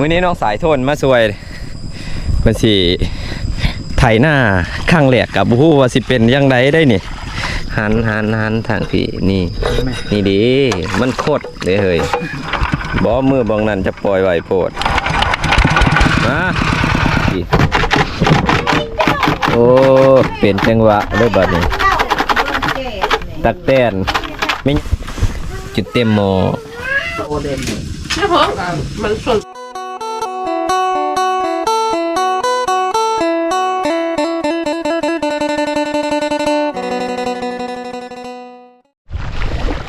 ມື້ນີ້ນ້ອງສາຍໂທນມາຊ່ວຍ ເພິ່ນຊິໄຖນາຄັ້ງແລກ ກໍບໍ່ຮູ້ວ່າຊິເປັນຈັ່ງໃດໄດ໋ນີ້. ຫັນ ຫັນ ຫັນທາງພີ້ ນີ້ ນີ້ເດ້ ມັນຄົດເດ້ເຮີ້ຍ. ບໍ່ ມືບ່ອນນັ້ນຈະປ່ອຍໄວໂພດ. ມາ ໂອ້ ເປັນຈັງຫວະເດີ້ບາດນີ້. ຕັກແຕນ ມີຈຸດເຕັມໝໍ້.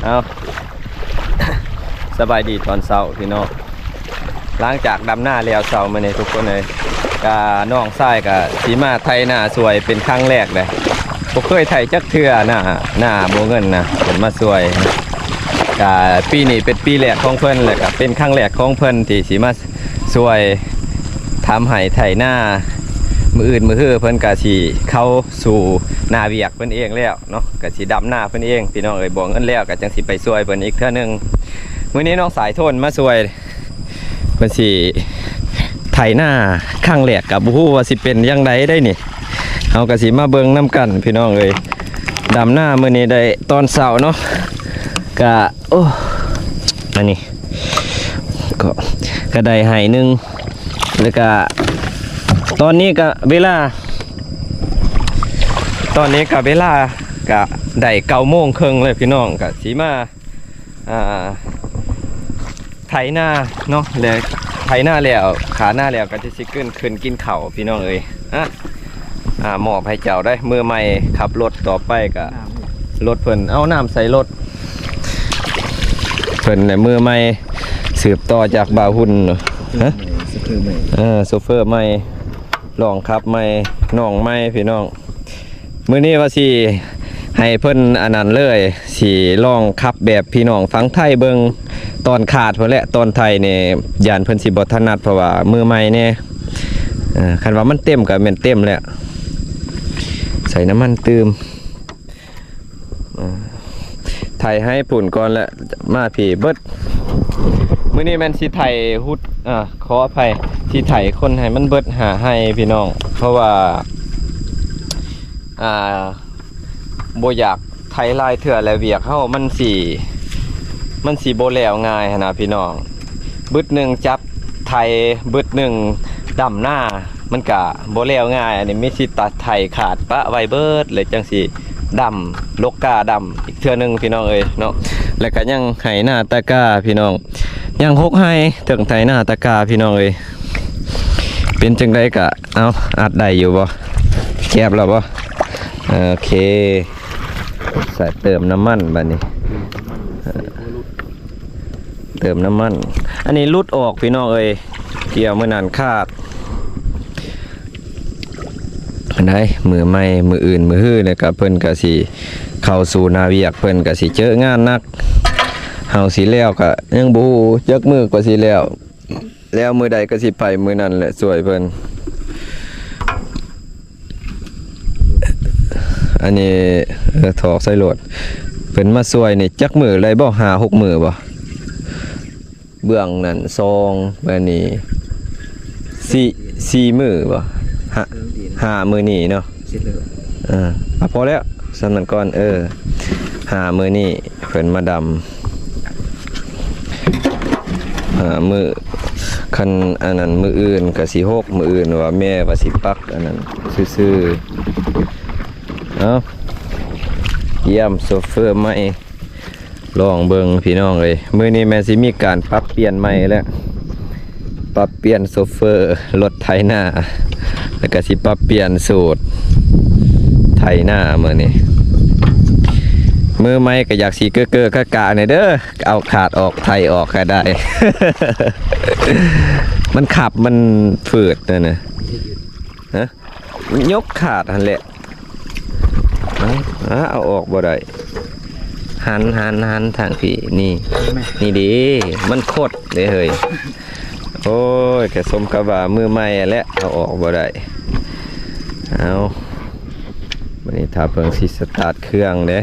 ເອົາ ສະບາຍດີຕອນເຊົ້າພີ່ນ້ອງ. ຫຼັງຈາກດຳນາແລ້ວເຊົ້າມື້ນີ້ທຸກຄົນເອີຍ ກະນ້ອງຊາຍກະຊິມາໄຖນາຊ່ວຍເປັນຄັ້ງແລກເດ້. ບໍ່ເຄີຍໄຖຈັກເທື່ອນາ ນາບໍ່ເງິນນະ ເພິ່ນມາຊ່ວຍ. ກະປີນີ້ເປັນປີແລກຂອງເພິ່ນ ແລະກະເປັນຄັ້ງແລກຂອງເພິ່ນທີ່ຊິມາຊ່ວຍທຳໄຮ່ໄຖນາ. ມື້ອື່ນມື້ຮືເພິ່ນກະຊິເຂົ້າສູ່ໜ້າວຽກເພິ່ນເອງແລ້ວເນາະ ກະຊິດຳນາເພິ່ນເອງພີ່ນ້ອງເອີຍ. ບໍ່ເງິນແລ້ວກະຈັ່ງຊິໄປຊ່ວຍເພິ່ນອີກເທື່ອໜຶ່ງ. ມື້ນີ້ນ້ອງສາຍໂທນມາຊ່ວຍ ເພິ່ນຊິໄຖນາຄັ້ງແລກ ກໍບໍ່ຮູ້ວ່າຊິເປັນຈັ່ງໃດໄດ໋ນີ້. ເຮົາກໍຊິມາເບິ່ງນຳກັນພີ່ນ້ອງເອີຍ. ດຳນາມື້ນີ້ໄດ້ຕອນເຊົ້າເນາະ ກະ ໂອ້ ອັນນີ້ກໍ ກໍໄດ້ໄຮ່ໜຶ່ງ ແລ້ວກະຕອນນີ້ກະເວລາ ຕອນນີ້ກະເວລາກະໄດ້ເກົ້າໂມງເຄິ່ງແລ້ວພີ່ນ້ອງ. ກະຊິມາ ອ່າ ໄຖນາເນາະ ແລະ ໄຖນາແລ້ວ ຂ້ານາແລ້ວກໍຈະຊິຂຶ້ນ ຂຶ້ນກິນເຂົ້າພີ່ນ້ອງເອີຍ. ອ່ະ ອ່າ ມອບໃຫ້ເຈົ້າໄດ໋ ມືໃໝ່ຂັບລົດ. ຕໍ່ໄປກໍລົດເພິ່ນ ເອົານ້ຳໃສ່ລົດເພິ່ນແຫຼະ ມືໃໝ່ ສືບຕໍ່ຈາກບ່າວຫຸ່ນເນາະ. ຮະ ໂຊເຟີໃໝ່ ເອີ ໂຊເຟີໃໝ່ ລອງຂັບໃໝ່ ນ້ອງໃໝ່ພີ່ນ້ອງ. ມື້ນີ້ວ່າຊິໃຫ້ເພິ່ນອັນນັ້ນເລີຍ ຊິລອງຂັບແບບພີ່ນ້ອງຝັ່ງໄທເບິ່ງ ຕອນຄາດພຸ້ນແຫຼະ. ຕອນໄຖນີ້ຢ້ານເພິ່ນຊິບໍ່ຖະໜັດ ເພາະວ່າມືໃໝ່ແດ່. ເອີ ຄັນວ່າມັນເຕັມກໍແມ່ນເຕັມແຫຼະ ໃສ່ນ້ຳມັນຕື່ມ. ເອີ ໄຖໃຫ້ພຸ້ນກ່ອນ ແລະ ມາພີ້ເບິດ. ມື້ນີ້ແມ່ນຊິໄຖຫຸດ ເອີ ຂໍອະໄພ ຊິໄຖຄົນໃຫ້ມັນເບິດຫ້າໄຮ່ພີ່ນ້ອງ ເພາະວ່າ ອ່າ ບໍ່ຢາກໄຖຫຼາຍເທື່ອ ແລະ ວຽກເຮົາມັນຊິ ມັນຊິບໍ່ແລ້ວງ່າຍຫັ້ນນະພີ່ນ້ອງ. ບຶດໜຶ່ງຈັບໄຖ ບຶດໜຶ່ງດຳນາ ມັນກະບໍ່ແລ້ວງ່າຍ. ອັນນີ້ມີຊິຕັດໄຖຂາດປະໄວ້ເບິດ ແລ້ວຈັ່ງຊິດຳ ລົກກ້າດຳອີກເທື່ອໜຶ່ງພີ່ນ້ອງເອີຍເນາະ. ແລ້ວກະຍັງໄຮ່ນາຕາກາພີ່ນ້ອງ ຍັງຫົກໄຮ່ ເຖິງໄຖນາຕາກາພີ່ນ້ອງເອີຍ. ເປັນຈັ່ງໃດກະ ເອົາ ອັດໄດ້ຢູ່ບໍ່ ແຈບແລ້ວບໍ່? ໂອເຄ ໃສ່ເຕີມນ້ຳມັນບາດນີ້ ເຕີມນ້ຳມັນ. ອັນນີ້ຫຼຸດອອກພີ່ນ້ອງເອີຍ ກ່ຽວມື້ນັ້ນຂາດ. ໄດ້ ມື້ໃໝ່ ມື້ອື່ນ ມື້ຮື ແລ້ວກະເພິ່ນກະຊິເຂົ້າສູ່ໜ້າວຽກ ເພິ່ນກະຊິເຈີງານໜັກ. ເຮົາຊິແລ້ວກະຍັງບໍ່ຮູ້ຈັກມື້ກວ່າຊິແລ້ວ ແລ້ວມື້ໃດກໍຊິໄປມື້ນັ້ນແຫຼະ ຊ່ວຍເພິ່ນ. ອັນນີ້ ເອີ ຖອກໃສ່ລົດ ເພິ່ນມາຊ່ວຍນີ້ຈັກມື້ໄດ້ບໍ່ ຫ້າຫົກມື້ບໍ່? ເບື້ອງນັ້ນສອງ ແບບນີ້ສີ່ ສີ່ມື້ບໍ່? ຫ້າ ຫ້າມື້ນີ້ເນາະ. ເອີ ອ່ະ ພໍແລ້ວ ສ່ຳນັ້ນກ່ອນ. ເອີ ຫ້າມື້ນີ້ເພິ່ນມາດຳ ຫ້າມື້ ຄັນອັນນັ້ນມື້ອື່ນກໍຊິຫົກ ມື້ອື່ນວ່າແມ່ວ່າຊິປັກອັນນັ້ນຊື່ໆ. ເອົາ ຢ້ຽມ ໂຊເຟີໃໝ່. ລອງເບິ່ງພີ່ນ້ອງເອີຍ ມື້ນີ້ແມ່ນຊິມີການປັບປ່ຽນໃໝ່ແລ້ວ ປັບປ່ຽນໂຊເຟີລົດໄຖນາ ແລ້ວກະຊິປັບປ່ຽນສູດໄຖນາມື້ນີ້. ມືໃໝ່ກະຢາກຊິເກີໆກະກະແດ່ເດີ ເອົາຂາດອອກ ໄຖອອກກະໄດ້ ມັນຂັບ ມັນຝືດນັ້ນນະ ຮະ ຍົກຂາດຫັ້ນແຫຼະ. ເອົາ ເອົາອອກບໍ່ໄດ້. ຫັນ ຫັນ ຫັນທາງພີ້ ນີ້ ນີ້ເດ້ ມັນຄົດເດ້ເຮີ້ຍ. ໂອ້ຍ ກະສົມກັບວ່າມືໃໝ່ແຫຼະ ເອົາອອກບໍ່ໄດ້. ເອົາ ບາດນີ້ຖ້າເບິ່ງຊິສະຕາດເຄື່ອງເດ້.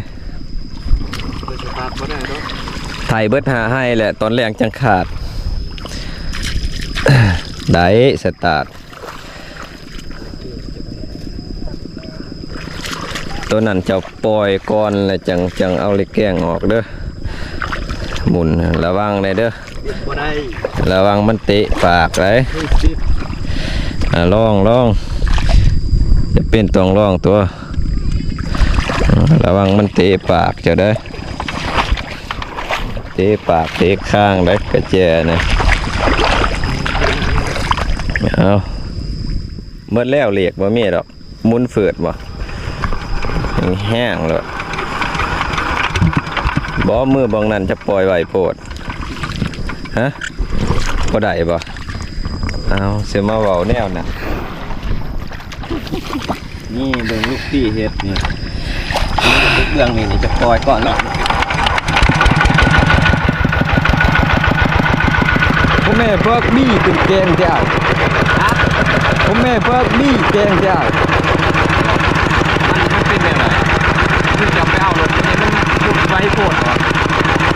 ສະຕາດບໍ່ໄດ້ດອກ. ໄຖເບິດຫ້າໄຮ່ແຫຼະ ຕອນແລງຈັ່ງຂາດ. ໄດ້ສະຕາດ. ໂຕນັ້ນເຈົ້າປ່ອຍກ່ອນ ແລ້ວຈັ່ງ ຈັ່ງເອົາເຫຼັກແກ້ງອອກເດີ້. ໝູນ ລະວັງແດ່ເດີ້. ບໍ່ໄດ້ ລະວັງມັນເຕະປາກໄດ໋. ເຮີ້ຍ ຕິດ. ອ່າ ລອງ ລອງ ຈຳເປັນຕ້ອງລອງຕົວະ. ລະວັງມັນເຕະປາກເຈົ້າເດີ້. ເຕະປາກເຕະຄາງໄດ໋ ກະແຈນະ. ເອົາ ໝົດແລ້ວ ເຫຼັກບໍ່ມີດອກ. ໝູນຝືດບໍ່? ແຮງໆໂລດ. ບໍ່ ມືບ່ອງນັ້ນຈະປ່ອຍໄວໂພດ. ຮະ? ບໍ່ໄດ້ບໍ່? ເອົາ ຊິມາເວົ້າແນວນັ້ນ. ນີ້ເບິ່ງລູກພີ່ເຮັດນີ້ ເບື້ອງນີ້ ນີ້ຈະປ່ອຍກ່ອນເນາະ. ພໍ່ແມ່ເບີກບີ້ເປັນແກງແທ້ອ້າຍ. ຮະ? ພໍ່ແມ່ເບີກບີ້ແກງແທ້ອ້າຍ. ມັນ ມັນເປັນແນວໃດ? ຄືຈະໄປເອົາລົດນີ້ ມັນໄວໂພດບໍ?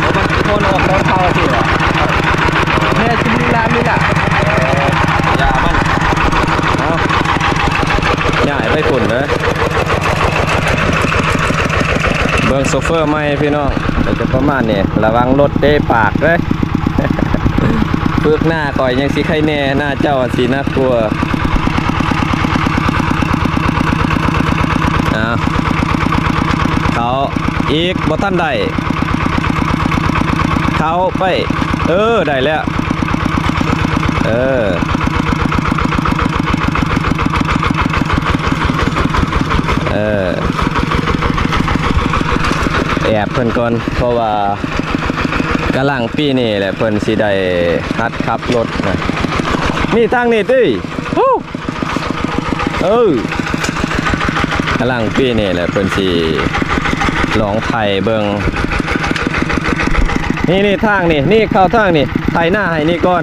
ບໍ່ ມັນຄົນອອກຕອນເຊົ້າຊີ້ຫວາ? ແມ່ຊິມີລານນີ້ລະ. ເອີ ຢ່າມັນ. ເອົາ ຍ້າຍໄປພຸ້ນເດີ້. ເບິ່ງໂຊເຟີໃໝ່ພີ່ນ້ອງ ກໍຈະປະມານນີ້. ລະວັງລົດເຕະປາກເດີ້. ຝຶກໜ້າຂ້ອຍຍັງຊິໄຄແນ່ ໜ້າເຈົ້າຊິໜັກກວ່າ. ອ້າວ ເຂົ້າອີກ ບໍ່ທັນໄດ້. ເຂົ້າໄປ ເອີ ໄດ້ແລ້ວ. ເອີ ເອີ ແອບເພິ່ນກ່ອນ ເພາະວ່າກຳລັງປີນີ້ແຫຼະ ເພິ່ນຊິໄດ້ຫັດຂັບລົດນະ. ນີ້ທາງນີ້ຕິ. ເອີ ກຳລັງປີນີ້ແຫຼະ ເພິ່ນຊິລອງໄຖເບິ່ງ. ນີ້ ນີ້ທາງນີ້ ນີ້ເຂົ້າທາງນີ້ ໄຖນາໃຫ້ນີ້ກ່ອນ.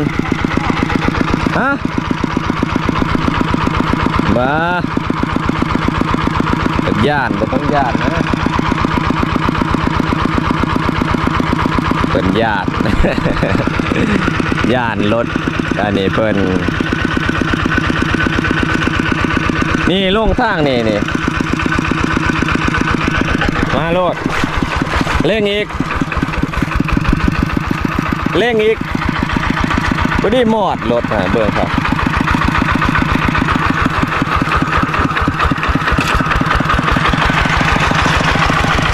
ຮະ? ບ້າ ເພິ່ນຢ້ານ ບໍ່ຕ້ອງຢ້ານນະ ເພິ່ນຢ້ານ ຢ້ານລົດ. ອັນນີ້ເພິ່ນ ນີ້ລົງທາງນີ້ ນີ້ ມາໂລດ ເລັ່ງອີກ ເລັ່ງອີກ ພໍດີມອດລົດ ເບິ່ງເຂົາ.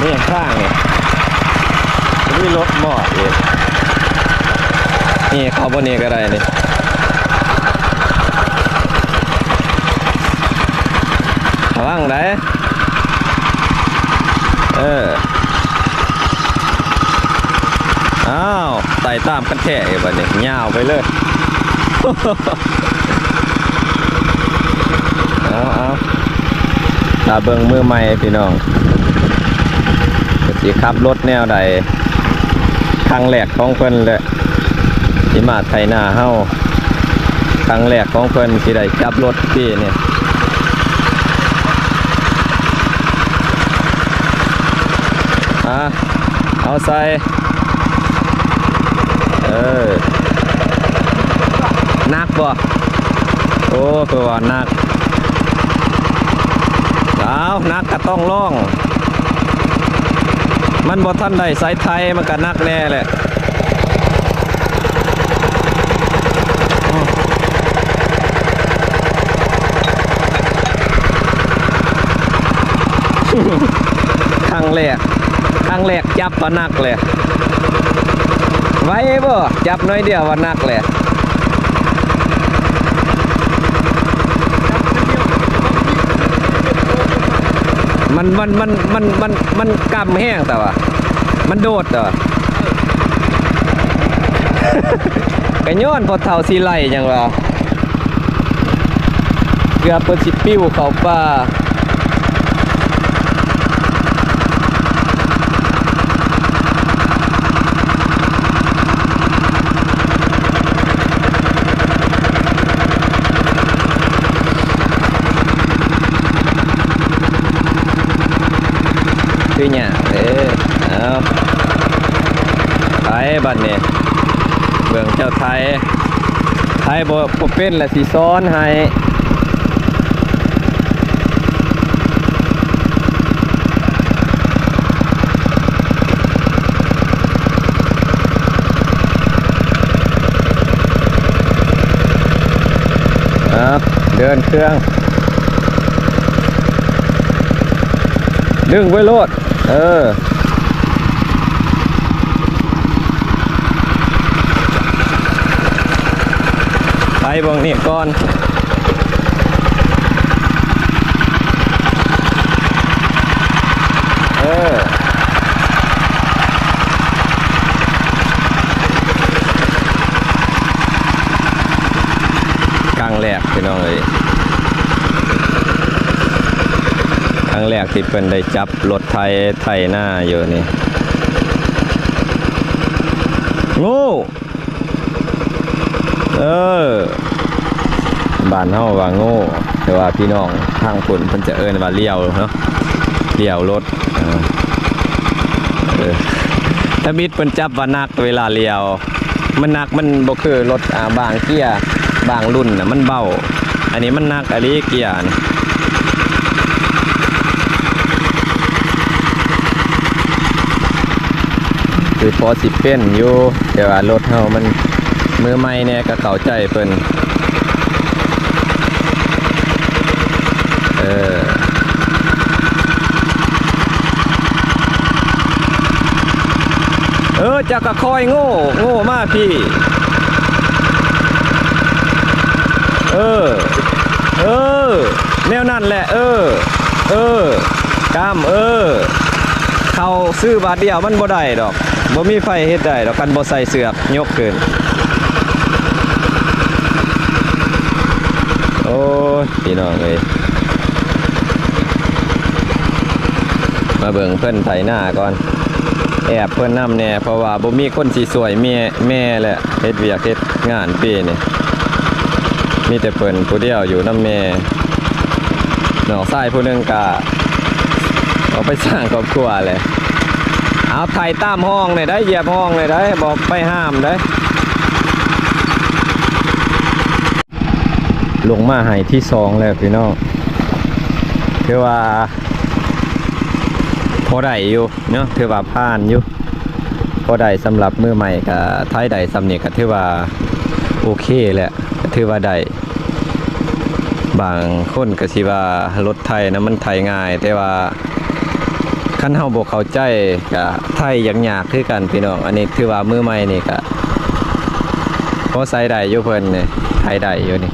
ນີ້ທາງນີ້ ມີລົດມອດອີກ. ນີ້ເຂົ້າບ່ອນນີ້ກໍໄດ້ນີ້ ລະວັງໄດ໋. ເອີ ອ້າວ ໄຕ່ຕາມກັນແທ້ບັດນີ້ ຍາວໄປເລີຍ. ເອົາ ເອົາ ຖ້າເບິ່ງມືໃໝ່ພີ່ນ້ອງ ເພິ່ນຊິຂັບລົດແນວໃດ ຄັ້ງແລກຂອງເພິ່ນແຫຼະ ທີ່ມາໄຖນາເຮົາ ຄັ້ງແລກຂອງເພິ່ນທີ່ໄດ້ຈັບລົດປີນີ້. ອ່າ ເອົາໃສ່ ເອີ ໜັກບໍ່? ໂອ້ ຄືວ່າໜັກ. ອ້າວ ໜັກກໍຕ້ອງລອງ ມັນບໍ່ທັນໄດ້ໃສ່ໄຖ ມັນກໍໜັກແນ່ແຫຼະ. ຄັ້ງແລກ ຄັ້ງແລກຈັບວ່າໜັກເລີຍ. ໄວບໍ່? ຈັບໜ້ອຍດຽວວ່າໜັກເລີຍ. ມັນ ມັນ ມັນ ມັນ ມັນ ມັນກຳແຮງ ແຕ່ວ່າມັນໂດດ ແຕ່ວ່າ ກະຍ້ອນພໍ່ເຖົ້າຊິໄລ່ຫຍັງວ່າ ເກືອບເພິ່ນຊິປິວເຂົ້າປ່າ. ຄືຫຍັງເດ້. ເອົາ ໄປບັດນີ້ ເບິ່ງເຈົ້າໄຖ ໄຖບໍ່ ບໍ່ເປັນລະຊິສອນໃຫ້. ເດີນເຄື່ອງ ດຶງໄວ້ໂລດ. ເອີ ໄປເບິ່ງນີ້ກ່ອນ. ເອີ ຄັ້ງແລກ ພີ່ນ້ອງເອີຍ, ຄັ້ງແລກທີ່ເພິ່ນໄດ້ຈັບລົດໄຖ ໄຖນາຢູ່ນີ້. ໂອ້ ເອີ ບ້ານເຮົາວ່າໂງ່ ແຕ່ວ່າພີ່ນ້ອງທາງພຸ້ນເພິ່ນຈະເອີ້ນວ່າລ້ຽວເນາະ, ລ້ຽວລົດ. ເອີ ເອີ ທຳອິດເພິ່ນຈັບວ່າໜັກເວລາລ້ຽວ. ມັນໜັກ ມັນບໍ່ຄືລົດ ອ່າ ບາງເກຍ ບາງລຸ້ນນະ ມັນເບົາ. ອັນນີ້ມັນໜັກອີ່ຫຼີເກຍນີ້. ຄືພໍຊິເປັນຢູ່ ແຕ່ວ່າລົດເຮົາມັນມືໃໝ່ແດ່ ກໍເຂົ້າໃຈເພິ່ນ. ເອີ ເອີ ເຈົ້າກໍຄ່ອຍໂງ່ ໂງ່ມາພີ້. ເອີ ເອີ ແນວນັ້ນແຫຼະ. ເອີ ເອີ ກຳ ເອີ ເຂົ້າຊື້ບາດດຽວມັນບໍ່ໄດ້ດອກ, ບໍ່ມີໃຜເຮັດໄດ້ດອກ ຄັນບໍ່ໃສ່ເຊືອກ. ຍົກຂຶ້ນ. ໂອ້ຍ ພີ່ນ້ອງເອີຍ, ມາເບິ່ງເພິ່ນໄຖນາກ່ອນ, ແອບເພິ່ນນຳແດ່ ເພາະວ່າບໍ່ມີຄົນຊິຊ່ວຍແມ່ ແມ່ແຫຼະ, ເຮັດວຽກເຮັດງານປີນີ້ ມີແຕ່ເພິ່ນຜູ້ດຽວຢູ່ນຳແມ່. ນ້ອງຊາຍຜູ້ໜຶ່ງກະອອກໄປສ້າງຄອບຄົວແຫຼະ. ເອົາ ໄຖຕາມຮ່ອງແດ່ໄດ໋, ຢຽບຮ່ອງແດ່ໄດ໋, ບໍ່ໄປຫ້າມໄດ໋. ລົງມາໄຮ່ທີສອງແລ້ວພີ່ນ້ອງ, ຖືວ່າພໍໄດ້ຢູ່ເນາະ, ຖືວ່າຜ່ານຢູ່ ພໍໄດ້. ສຳລັບມືໃໝ່ກະໄຖໄດ້ສ່ຳນີ້ກະຖືວ່າໂອເຄແຫຼະ, ກະຖືວ່າໄດ້. ບາງຄົນກໍຊິວ່າລົດໄຖນະມັນໄຖງ່າຍ, ແຕ່ວ່າຄັນເຮົາບໍ່ເຂົ້າໃຈກໍໄຖຍາກໆຄືກັນພີ່ນ້ອງ. ອັນນີ້ຖືວ່າມືໃໝ່ນີ້ກໍພໍໃຊ້ໄດ້ຢູ່, ເພິ່ນນີ້ໄຖໄດ້ຢູ່ນີ້.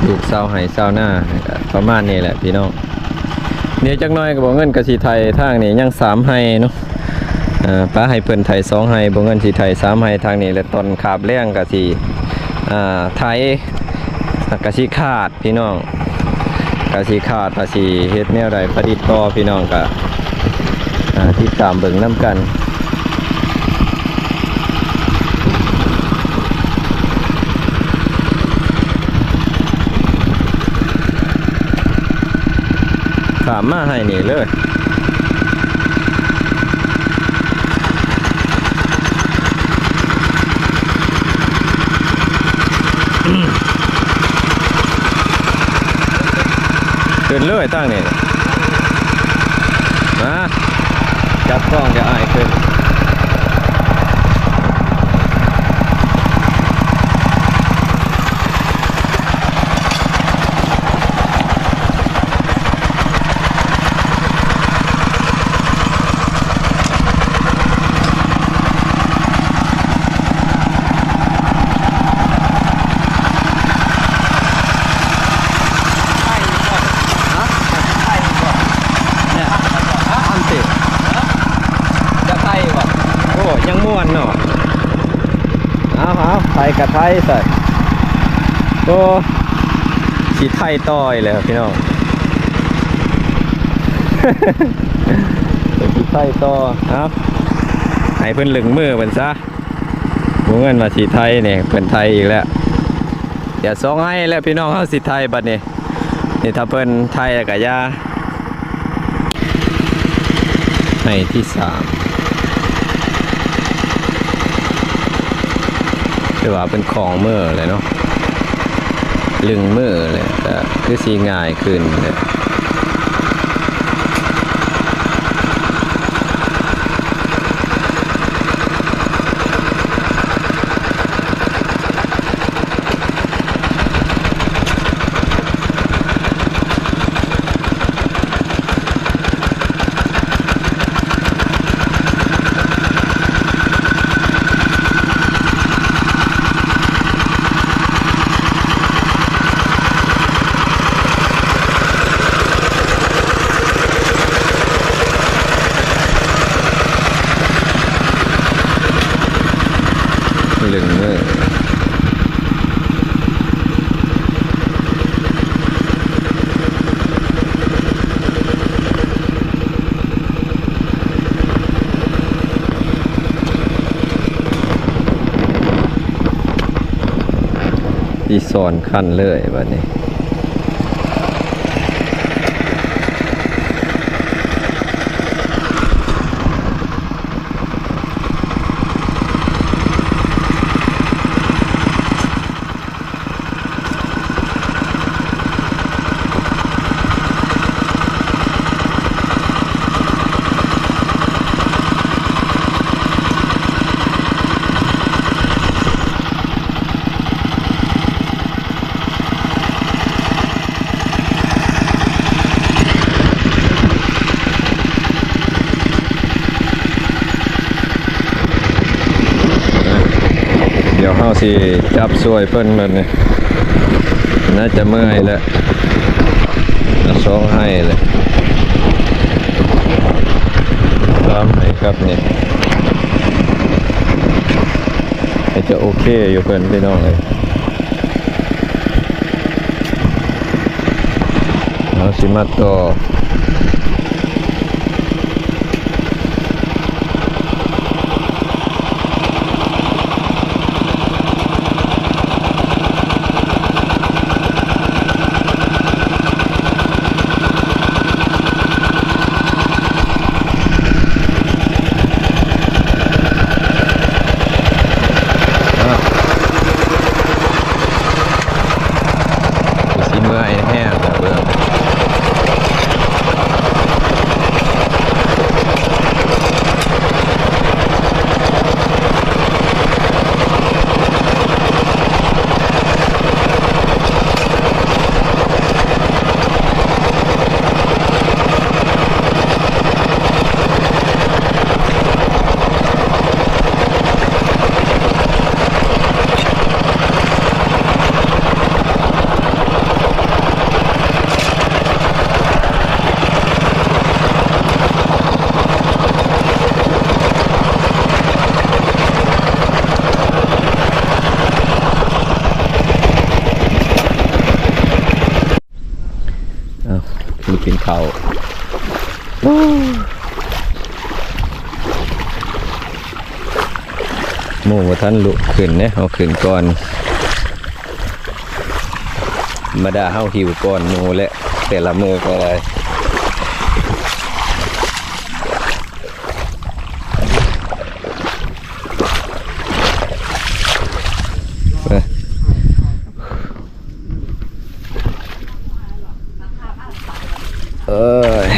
ລູກຊາວໄຮ່ຊາວນາກໍປະມານນີ້ແຫຼະພີ່ນ້ອງ. ດຽວຈັກໜ້ອຍກໍບໍ່ເງິນກໍຊິໄຖທາງນີ້ຍັງສາມໄຮ່ເນາະ, ເອີ ປະໃຫ້ເພິ່ນໄຖສອງໄຮ່, ບໍ່ເງິນຊິໄຖສາມໄຮ່ທາງນີ້ແຫຼະ. ຕອນຄາບແລ້ງກໍຊິ ອ່າ ໄຖ ແລ້ວກໍຊິຄາດພີ່ນ້ອງ, ກໍຊິຄາດວ່າຊິເຮັດແນວໃດປະດິດຕໍ່, ພີ່ນ້ອງກໍ ອ່າ ຕິດຕາມເບິ່ງນຳກັນ. ຂ້າມມາໄຮ່ນີ້ເລີຍ. ຂຶ້ນເລີຍທາງນີ້. ມາ ຈັບກ້ອງຈະອ້າຍຂຶ້ນ. ໄປບໍ່? ຮະ? ໄປບໍ່? ເນຍ ອັນຕິ ຈະໄປບໍ່? ໂອ້ ຍັງມ່ວນເນາະ. ເອົາ ເອົາ ໄຖກະໄຖຊະ. ໂອ້ ຊິໄຖຕໍ່ອີກແລ້ວພີ່ນ້ອງ, ຊິໄຖຕໍ່. ເອົາ ໃຫ້ເພິ່ນລຶງມືເພິ່ນຊະ, ບໍ່ແມ່ນວ່າຊິໄຖນີ້ ເພິ່ນໄຖອີກແລ້ວ. ດຽວສອງໄຮ່ແລ້ວພີ່ນ້ອງ, ເຮົາຊິໄຖບັດນີ້. ນີ້ຖ້າເພິ່ນໄຖແລ້ວກະຢ່າ. ໄຮ່ທີສາມ. ຖືວ່າເປັນຂອງເມີແຫຼະເນາະ ລຶ້ງເມີແຫຼະ ກະຄືຊິງ່າຍຂຶ້ນແຫຼະ. ລຶ້ງເມີ ອີ່ສອນຄັນເລີຍບາດນີ້. ດຽວເຮົາຊິຈັບຊ່ວຍເພິ່ນບາດນີ້ ໜ້າຈະເມື່ອຍແຫຼະ ສອງໄຮ່ແຫຼະ ສາມໄຮ່ຄັບນີ້ ໜ້າຈະໂອເຄຢູ່ເພິ່ນ ພີ່ນ້ອງເອີຍ. ເຮົາຊິມາຕໍ່. ຊິເມື່ອຍແຮງເບິ່ງ. ເອົາ ກິນເຂົ້າ ໝູ່ບໍ່ທັນລຸກຂຶ້ນເດ້ ເຮົາຂຶ້ນກ່ອນ ທຳມະດາເຮົາຫິວກ່ອນໝູ່ແຫຼະ ແຕ່ລະມື້ກໍໄດ້. ເອີຍ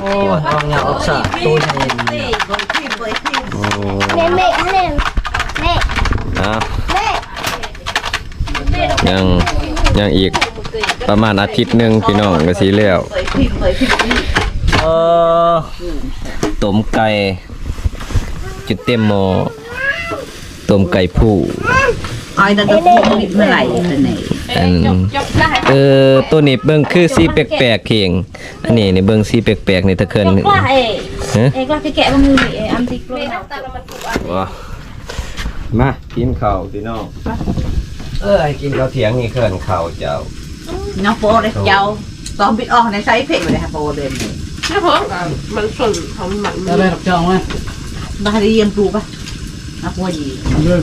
ໂອ້ຍ ອອກຫຍ້າອອກສາກ ໂຕໃຫຍ່. ໂອ້ ແມ່ ແມ່ ແມ່ ແມ່ ອ່ະ ແມ່ ຍັງ ຍັງອີກປະມານອາທິດໜຶ່ງ ພີ່ນ້ອງ ກໍຊິແລ້ວ. ເອີ ຕົ້ມໄກ່ ຈຸດເຕັມໝໍ້ ຕົ້ມໄກ່ຜູ້ ອ້າຍ ຕັ້ງແຕ່ຜູ້ຜະລິດມາຫຼາຍປານໃດ. ອັນ ເອີ ໂຕນີ້ເບິ່ງຄືສີແປກໆ ເຄງ ອັນນີ້ນີ້ເບິ່ງສີແປກໆ ນີ້ ຕະເຄີນ ຮະ ມາກິນເຂົ້າພີ່ນ້ອງ ເອີຍ ກິນເຂົ້າທຽງນີ້ເຄື່ອນເຂົ້າເຈົ້າ ນ້ອງໂປເດ້ເຈົ້າ ຕອນບິດອອກໃນໃສ່ເພັດບໍ່ໄດ້ ໂປເດ້ນີ້ ແລ້ວເພິ່ນມັນຊົນເຂົາມັນ ໄດ້ດອກຈອງມາ ບໍ່ໄດ້ຢ້ຽມປູປະ ມາປົວດີເດີ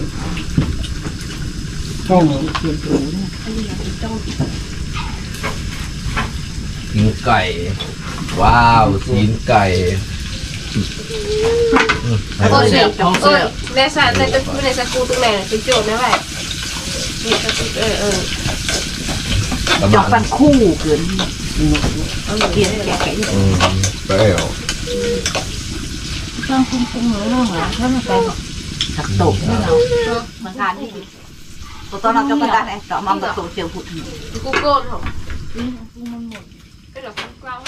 ຕ້ອງ ຢ້ຽມປູເດີ. ຊີ້ນໄກ່ ວ້າວ ຊີ້ນໄກ່ ອືມ ໂອ້ຍ ໂອ້ຍ ແມ່ສານ ແຕ່ຈະ ແມ່ສາຄູດຕົງແມ່ໄປໂຈດແມ່ໄວ້ ເອີ ເອີ ກະບະ ຈອກປັນຄູ່ເກີນ ກຽນແກະໄກ່ ອືມ ແລ້ວ ຕ້ອງຄຸມຄຸມເລື່ອງລາວ ຖ້າມັນໄປ ກັບໂຕະ ເນາະ ມັນການທີ່ ໂຕະ ຕອນນັ້ນກໍປະກາດໃຫ້ ກໍມາ ໂຕະ ເຊວພຸດ ກູໂກນເນາະ ອືມ ເປັນແບບກວ້າງ